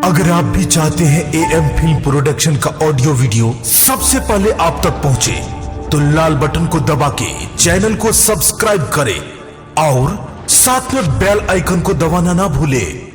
अगर आप भी चाहते हैं ए एम फिल्म प्रोडक्शन का ऑडियो वीडियो सबसे पहले आप तक पहुंचे, तो लाल बटन को दबा के चैनल को सब्सक्राइब करें और साथ में बेल आइकन को दबाना ना भूलें।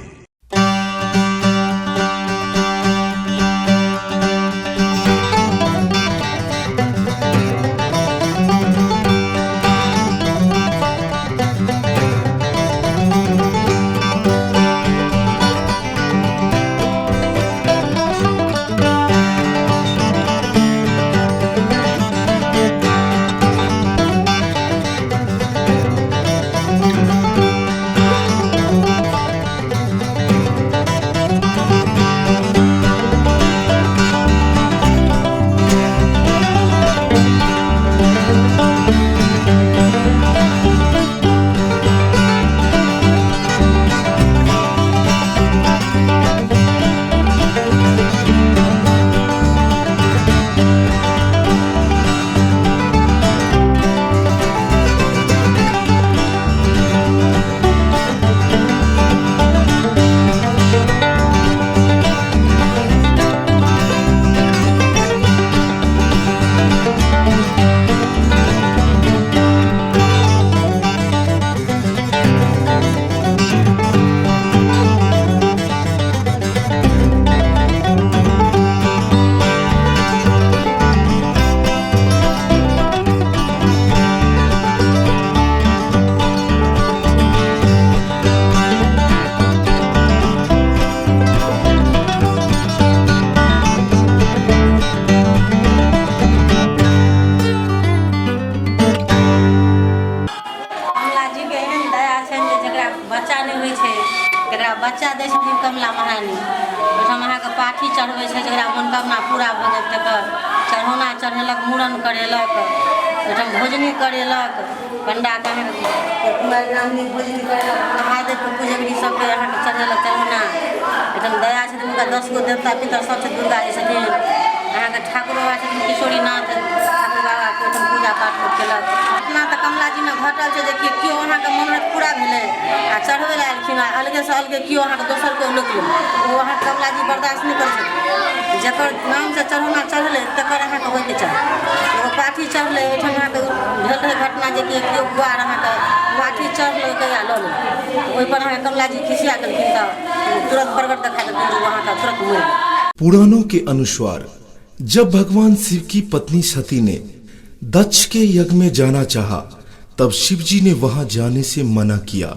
कमला जीके एहन दया छनि जे जकरा बच्चा नहि होइ छै तकरा बच्चा दै छथिन कमला महारानी। ओहिठाम अहाँके पाठी चढ़बै छै, जकरा मनोकामना पूरा भऽ गेल तकर चढ़ौना चढ़ेलक, मूड़न करेलक, ओहिठाम भोजनी करेलक। पण्डाके अहाँके कुमारि ब्राह्मणी भोजनी करेलक, महादेवके पुजगरी सबके अहाँके चढ़ेलक चढ़ौना। एहिठाम दया छथिन हुनका 10 गो देवता पितर सब छथिन। दुर्गा जी छथिन, अहाँके ठाकुर बाबा छथिन, किशोरी नाथ ठाकुर बाबाके ओहिठाम पूजा पाठ लोक केलक। इतना तऽ कमला जीमे घटल छै जे कि केओ अहाँके मनोरथ पूरा भेलै आ चढ़बै लए एलखिन आ अलगेसँ अलगे केओ अहाँके दोसर केओ लोक ओ अहाँके कमला जी बर्दाश्त नहि करै छथिन। जकर नामसँ चढ़ौना चढ़लै तकर अहाँके होइके चाही। एगो पाठी चढ़लै ओहिठाम अहाँके भेल रहै घटना जे कि केओ गुआर अहाँके पाठी चढ़लै कहिया लऽ लेलकै, ओहिपर अहाँके कमला जी खिसिया गेलखिन तऽ तुरंत प्रकट देखा देलखिन जे ओ अहाँके तुरंत मरि गेल। पुराणों के अनुसार जब भगवान शिव की पत्नी सती ने दक्ष के यज्ञ में जाना चाहा, तब शिवजी ने वहां जाने से मना किया।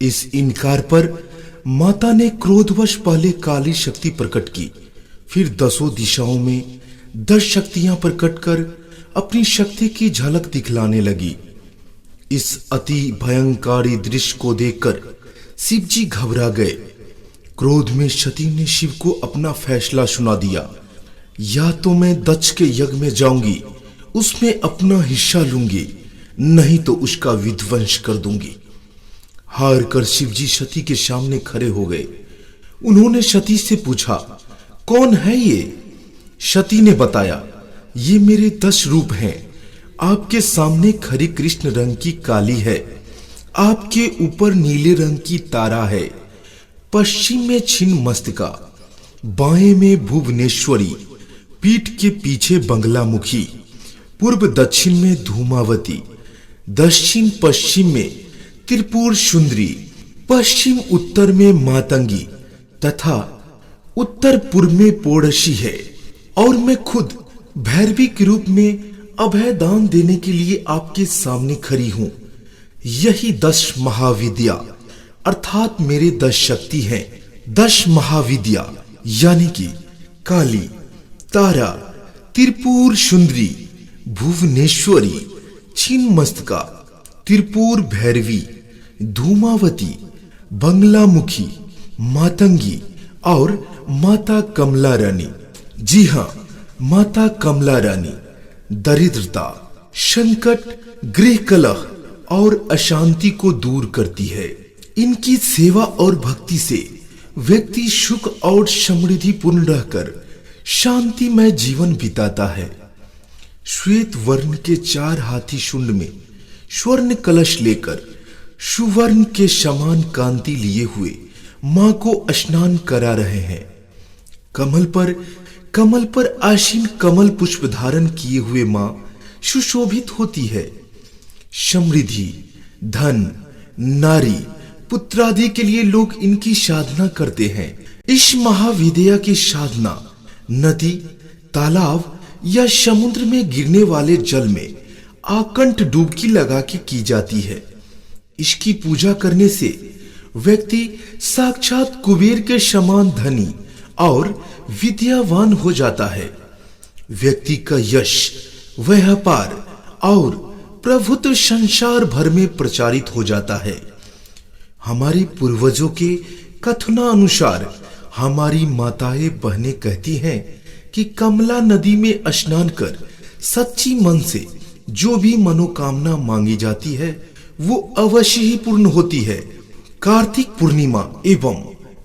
इस इनकार पर माता ने क्रोधवश पहले काली शक्ति प्रकट की, फिर दसों दिशाओं में 10 शक्तियां प्रकट कर अपनी शक्ति की झलक दिखलाने लगी। इस अति भयंकारी दृश्य को देखकर शिवजी घबरा गए। क्रोध में सती ने शिव को अपना फैसला सुना दिया, या तो मैं दक्ष के यज्ञ में जाऊंगी, उसमें अपना हिस्सा लूंगी, नहीं तो उसका विध्वंस कर दूंगी। हार कर शिवजी सती के सामने खड़े हो गए। उन्होंने सती से पूछा, कौन है ये? सती ने बताया, ये मेरे 10 रूप हैं। आपके सामने खड़ी कृष्ण रंग की काली है, आपके ऊपर नीले रंग की तारा है, पश्चिम में छिन्न मस्तिका, बाएं में भुवनेश्वरी, पीठ के पीछे बंगलामुखी, पूर्व दक्षिण में धूमावती, दक्षिण पश्चिम में त्रिपुर सुंदरी, पश्चिम उत्तर में मातंगी तथा उत्तर पूर्व में पोड़शी है, और मैं खुद भैरवी के रूप में अभय दान देने के लिए आपके सामने खड़ी हूं। यही 10 महाविद्या अर्थात मेरे 10 शक्ति हैं। 10 महाविद्या यानी कि काली, तारा, त्रिपुर सुंदरी, भुवनेश्वरी, छिन्नमस्तिका, त्रिपुर भैरवी, धूमावती, बंगलामुखी, मातंगी और माता कमला रानी। जी हाँ, माता कमला रानी दरिद्रता, संकट, गृह कलह और अशांति को दूर करती है। इनकी सेवा और भक्ति से व्यक्ति सुख और समृद्धि पूर्ण रहकर शांतिमय जीवन बिताता है। श्वेत वर्ण के 4 हाथी शुंड में स्वर्ण कलश लेकर सुवर्ण के समान कांति लिए हुए माँ को स्नान करा रहे हैं। कमल पर आसीन कमल पुष्प धारण किए हुए माँ सुशोभित होती है। समृद्धि, धन, नारी, पुत्रादि के लिए लोग इनकी साधना करते हैं। इस महाविद्या की साधना नदी, तालाब या समुद्र में गिरने वाले जल में आकंठ डुबकी लगा के की जाती है। इसकी पूजा करने से व्यक्ति साक्षात कुबेर के समान धनी और विद्यावान हो जाता है। व्यक्ति का यश, व्यापार और प्रभुत्व संसार भर में प्रचारित हो जाता है। हमारे पूर्वजों के कथनानुसार हमारी माताएं बहनें कहती हैं कि कमला नदी में स्नान कर सच्ची मन से जो भी मनोकामना मांगी जाती है वो अवश्य ही पूर्ण होती है। कार्तिक पूर्णिमा एवं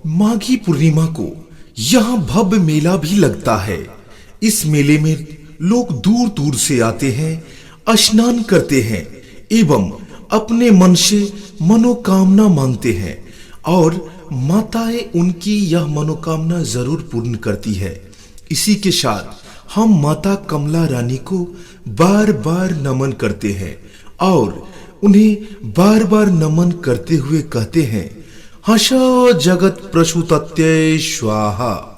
माघी पूर्णिमा को यहाँ भव्य मेला भी लगता है। इस मेले में लोग दूर दूर से आते हैं, स्नान करते हैं एवं अपने मन से मनोकामना मांगते हैं और माताएं उनकी यह मनोकामना जरूर पूर्ण करती है। इसी के साथ हम माता कमला रानी को बार बार नमन करते हैं और उन्हें बार बार नमन करते हुए कहते हैं, हर्षो जगत प्रसूतत्यै स्वाहा।